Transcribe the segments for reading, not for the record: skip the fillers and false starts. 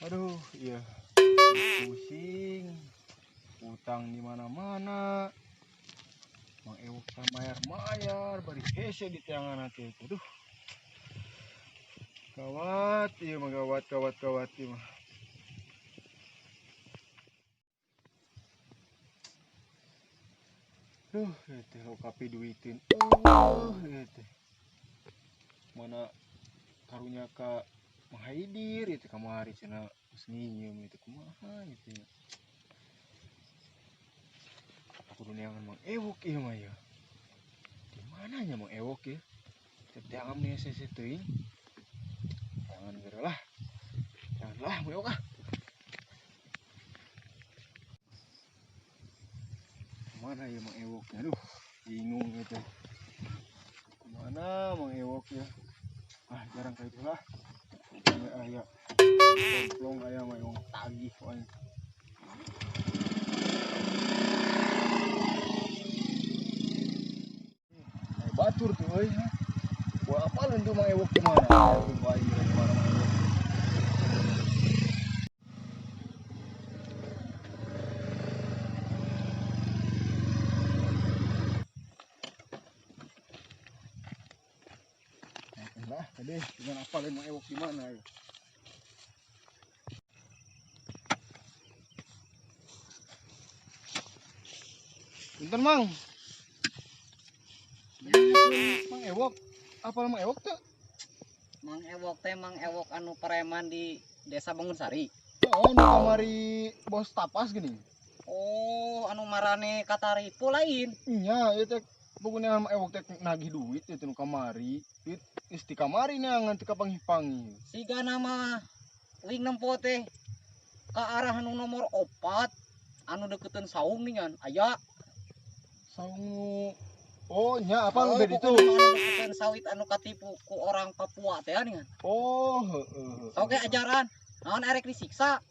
Aduh, iya. Pusing. Utang di mana-mana. Mang Ewok mayar-mayar bari hese di tiangan hati itu. Aduh. Gawat, iya mah gawat, gawat, gawat iya mah. Duh, itu lo kapi duitin. Oh, itu. Mana karunya ka Mang Haidir itu kamari cenah geus nginyeum itu kumaha itu ya. Aku neangan Mang Ewok ieu mah ya. Di mana nya Mang Ewok ya? Teu teangan nih hese teuing. Jangan geura lah. Janganlah Mang Ewok ah. Mana ya Mang Ewok ya? Aduh, bingung gitu. Kemana Mang Ewok ya? Ah, jarang kayak itulah. Aya komplong aya mah yang tagih wae. Ay, batur tuh euy. Gua apalun tuh Mang Ewok di mana? Ayo aing di mana Mang Ewok. Lah, tadi dengan apalin Mang Ewok di mana ya? Punten Mang. Mang Ewok, apa Mang Ewok tuh? Mang Ewok teh Mang Ewok anu preman di Desa Bangunsari. Oh, nu kamari bos tapas gini. Oh, anu marane kataripu lain. Nya, ieu teh pokoknya Mang Ewok teh nagih duit itu nu kamari. Duit geus di kamari neangan teu kapanggih-panggih. Siga nama wing nempo teh ka arah anu nomor 4 anu deketeun saung ningan aya. Saung. Oh, nya apa nu beda itu? Anu deketeun sawit anu katipu ku orang Papua teh ningan. Oh, heeh. Oke ajaran. Naon erek disiksa?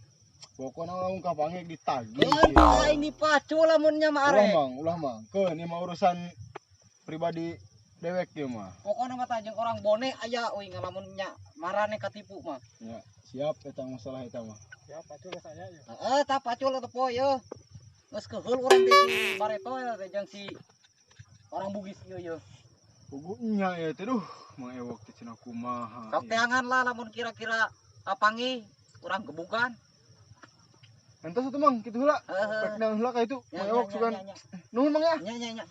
Pokokna lamun kapanggih ditagih. Keun aing dipacu lamun nya mah arek. Ulah Mang, ulah Mang. Keun ieu mah urusan pribadi dewek ieu mah. Pokokna mah tah jeung orang Bone aya euy ngalamun nya marane katipu mah. Ya, siap eta masalah eta mah. Siap pacul saya ya. Heeh, tah pacul atuh poe yeuh. Geus keheul urang teh si Bareto ya teh jeung si orang Bugis ieu yeuh. Pugunya ya teh duh, Mang Ewok teh cenah kumaha. Sok teangan lah lamun kira-kira kapanggih urang gebukan. Entos atuh Mang, kitu heula. Heeh. Rek naon heula ka itu, Mang Ewok sugan. Nuhun Mang ya. Nya nya nya.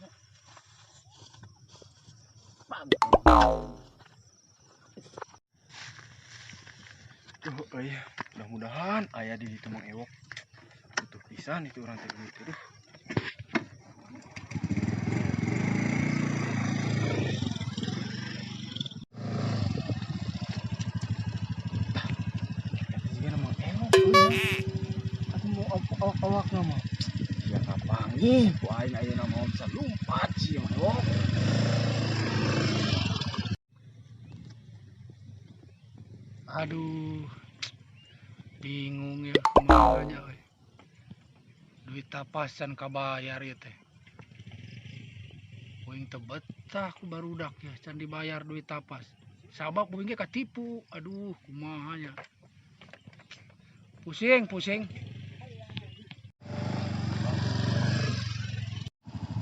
Duh, euy, mudah-mudahan aya di ditu Mang Ewok. Butuh pisan itu urang teh duit aduh. Eta juga Mang Ewok euy. Atuh mau awak-awak mah. Ya kapanggih ku aing ayeuna mah bisa lumpat sih Mang Ewok. Aduh, bingung ya kumaha nya euy. Duit tapasan kabayar ieu teh. Uing teu betah ku barudak ya can dibayar duit tapas. Sabab uing ge katipu. Aduh, kumaha nya. Pusing, pusing.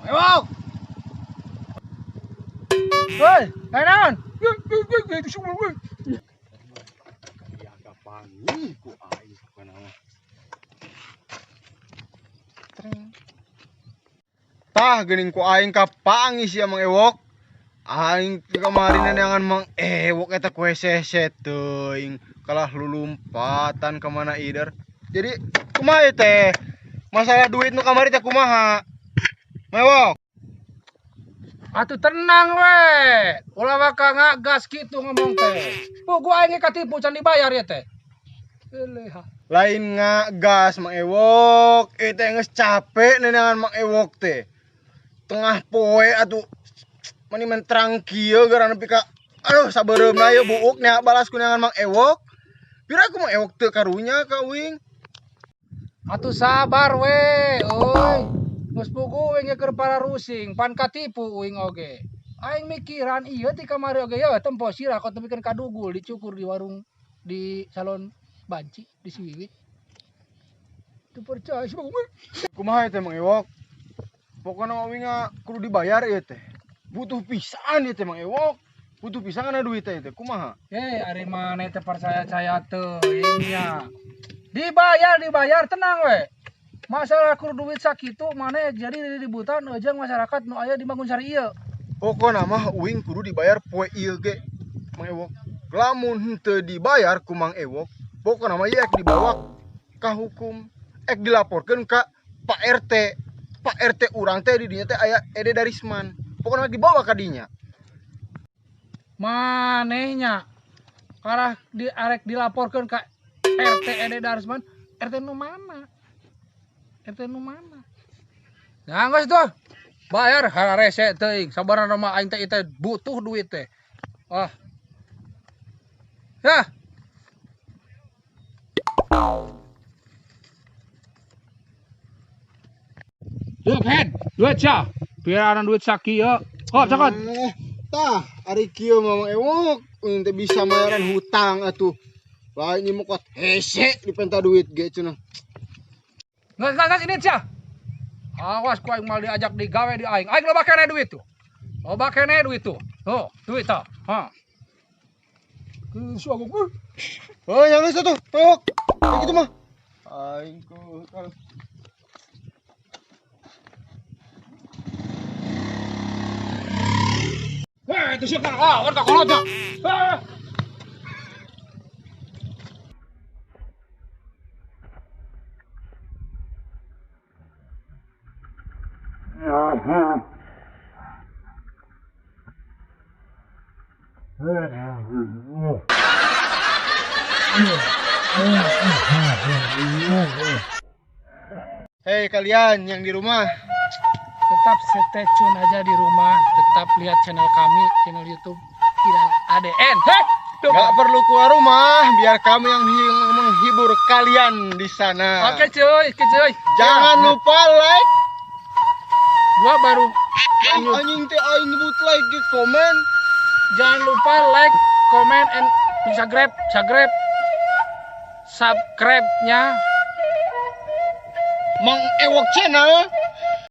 Ewok. Hei, hey, naon? Ya kapanggih ku aing pokona mah. Tring. Tah geuning ku aing kapanggih sia Mang Ewok. Aing kamari neangan Mang Ewok eta ku hese-hese teuing kalah lulumpatan ka mana ider. Jadi kumaha ieu teh? Masalah duit nu kamari teh kumaha? Mang Ewok. Atuh tenang we. Ulah waka ngagas kitu ngomong teh. Pugu aing ge katipu can dibayar ya teh. Eleh. Lain ngagas Mang Ewok, ieu teh geus capek neangan Mang Ewok teh. Tengah poe atuh mani menterang kieu gara nepi ka aduh sabeureumna ieu buuk nya balas ku neangan Mang Ewok. Pira ku Mang Ewok teu karunya ka uing. Atuh sabar we, euy. Geus pugu uing ge keur pararusing, pan katipu uing oge. Aing mikiran ieu ti kamari oge yeuh tempo sirah kok tepikeun kadugul dicukur di warung di salon Banci di si Wiwit. Teu percaya si Bagong. Kumaha teh, Mang Ewok? Pokokna mah uing kudu dibayar ieu teh. Butuh pisan ieu teh, Mang Ewok. Butuh pisan kana duit teh teh. Kumaha? Eh, ari maneh teh percaya-caya teuing nya. Dibayar, dibayar, tenang we. Masalah kur duit sakitu maneh jadi ributan jeung masyarakat nu aya di Bangunsari ieu. Pokokna mah uing kudu dibayar poe ieu ge, Mang Ewok. Lamun henteu dibayar ku Mang Ewok, pokokna mah ieu ek dibawa ka hukum, ek dilaporkeun ka Pak RT. Pak RT urang teh di dinya teh aya Ede Darisman. Pokokna dibawa ka dinya. Manehnya karah di arek dilaporkeun ka RT Ede Darisman, RT nu mana? RT nu mana? Nah, geus tuh. Bayar hararese teuing. Sabarana mah aing teh ieu teh butuh duit teh. Ah. Ya. Duit head, duit sia. Biar duit sakieu. Oh, cokot. Eh, tah, ari kieu mah, Mang Ewok, uing teh bisa mayaran hutang atuh. Lain ieu mah kuat hese dipenta duit ge cenah. Nggak, nggak, ini sia. Awas ku aing mal diajak digawe di aing. Aing loba keneh duit tuh. Loba keneh duit tuh. Tuh, duit tah. Ha. Geus aku. Oh, yang geus atuh, Mang Ewok. Kayak gitu mah. Aing ku kalau Wah, itu siapa? Ah, orang kolot. Ah. Hei kalian yang di rumah, Tetap stay tune aja di rumah, tetap lihat channel kami, channel YouTube Hilal ADN. Heh, tuh. nggak perlu keluar rumah, biar kami yang menghibur kalian di sana. Oke cuy, oke cuy. Jangan lupa like. Gua baru Anjing teh aing nyebut like di komen. Jangan lupa like, comment, and subscribe, subscribe, subscribe-nya Mang Ewok Channel.